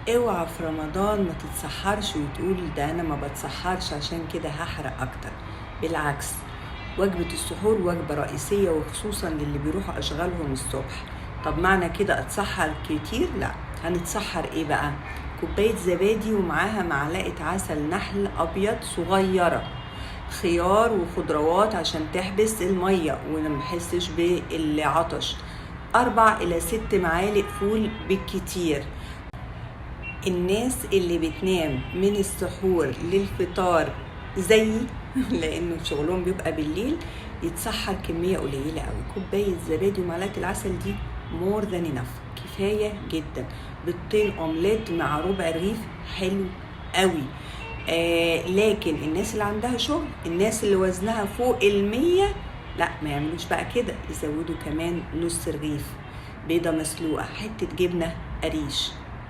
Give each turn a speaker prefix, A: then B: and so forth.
A: اوعى في رمضان ما تتسحرش وتقول ده انا ما بتسحرش عشان كده هحرق اكتر. بالعكس، وجبة السحور وجبة رئيسية، وخصوصا للي بيروحوا اشغالهم الصبح. طب معنى كده اتسحر كتير؟ لا. هنتسحر ايه بقى؟ كوباية زبادي ومعاها معلقة عسل نحل ابيض صغيرة، خيار وخضروات عشان تحبس المية وما نحسش بالعطش، 4 إلى 6 معالق فول بالكتير. الناس اللي بتنام من السحور للفطار زيي لانه شغلهم بيبقى بالليل، يتسحر كمية قليلة قوي. كوباية زبادي ومعلقة العسل دي more than enough، كفاية جدا. بيضتين اومليت مع ربع رغيف حلو قوي. لكن الناس اللي عندها شغل، الناس اللي وزنها فوق 100، لا ما يعملوش بقى كده، يزودوا كمان نص رغيف، بيضة مسلوقة، حتة جبنة قريش.